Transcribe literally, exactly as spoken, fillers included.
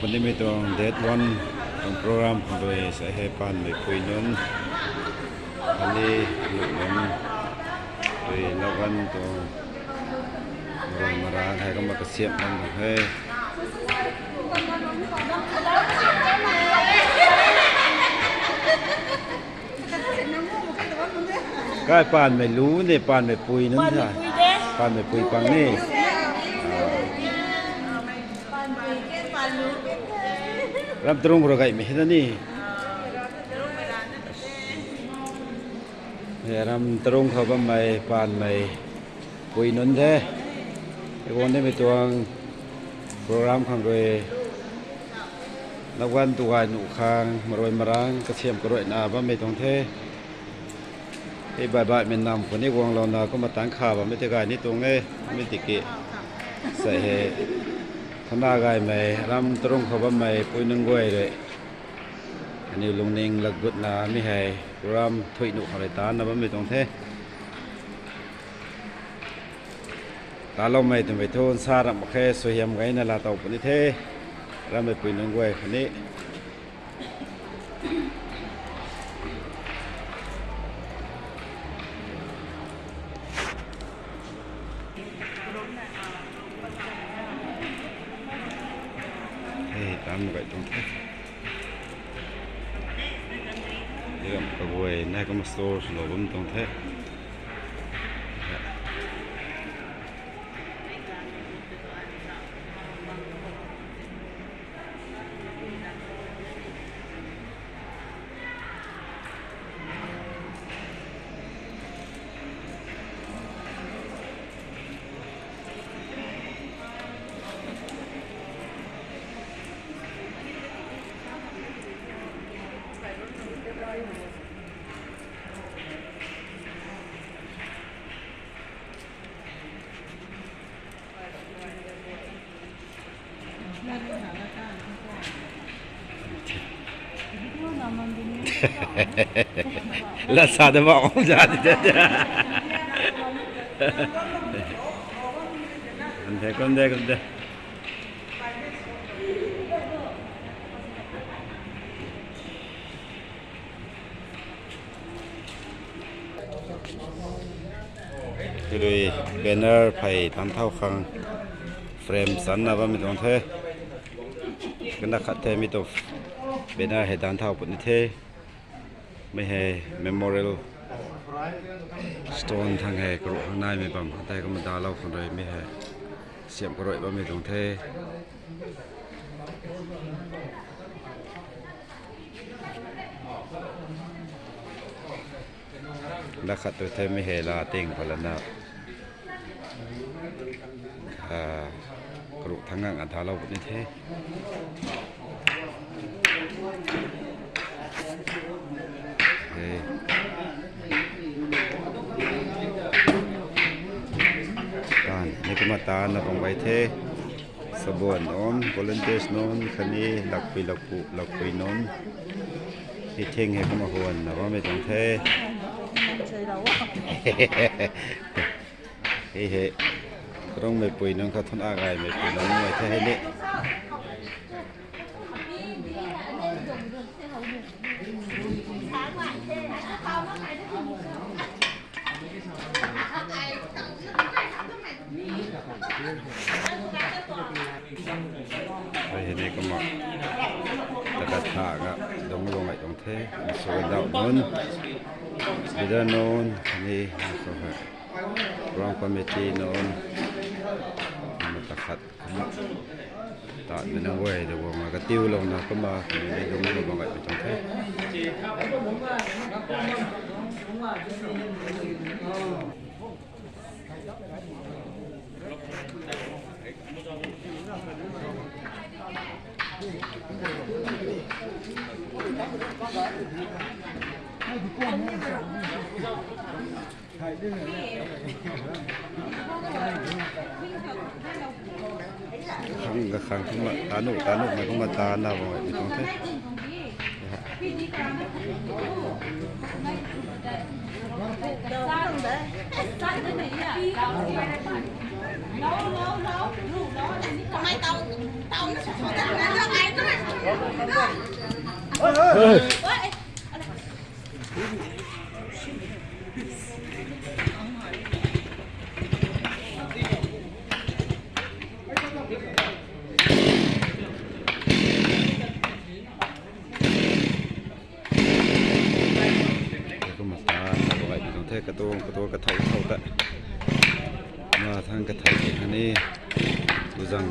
Punimei tuang date one tuang program khang rui sa hei paanmei pui nunc, khatni nuh nunc rui Nokwan tuang rui marang hei kumna kasiamh bam tuang the. Kai paanmei lu ni, paanmei pui nunc sa. Paanmei pui pang ni. Ram tarung khou rui gaymei hei na ni. Hei ram tarung khou bammei paanmei pui nunc the. Hei guang nimei tuang program khang rui Nokwan tu gay nuh khang marui marang kasiamh karuina bammei tuang the. Hei baih baihmei nam khou ni guanglouna kumna tanc kha bammei tei gay ni tuang e, mi tiki sa hei thana gaymei ram tarung khou bammei pui nunc guay rui aniw lungning latgutna mi hei program thuy nuh khang rui taanna bammei tuang the. Taloumei twmei thu nsa ramh mak khe, suaihiam gayna laatow puni the. Rammei pui nunc guay khatni Hei, tam gay tuang the. Ni ram kaguay nai kumna store swlou bam tuang the. Lat sa de ba om za di de. Kum de, kum de, kum de. Tiki banner phey tan thau khang frame sanna bammei tuang the. Kana khat the mi tu banner hei tan thau puni the. Mi hei memorial stone thang hei karuh hang naimei bam khat tei kumna dalou khang rui mi hei siam karuai bammei tuang the. Na khat tu the mi hei la ting phalana, ah, karuh thang ngang a dalou puni the. Hei. Tan, ni kumna tanna bam gay the. Sabuan nunc, volunteers nunc, khatni lakpui lakpu, lakpui nunc. Hei thing hei kumna huanna bammei tuang the. Hei hei, karungmei pui nunc kha thun agaymei pui nunc mei the hei ni. Hei hei ni kumna takat tha nga dungc lung ai tuang the, sw gandauh nunc, leader nunc ni, so hei, program committee nunc, kumna takhat kumna tat mei nunc guay ta guangna katiulouna kumna kaniw ni dungc lung bam gay tuang the. Khang, kakhang kumna tanu, tanumei kumna tana bam gay tuang the. Kumna ta, ta, ta, ta, katuang, katuang kathau, kathau ta. Ma thang kathau ta ni. Tuzang.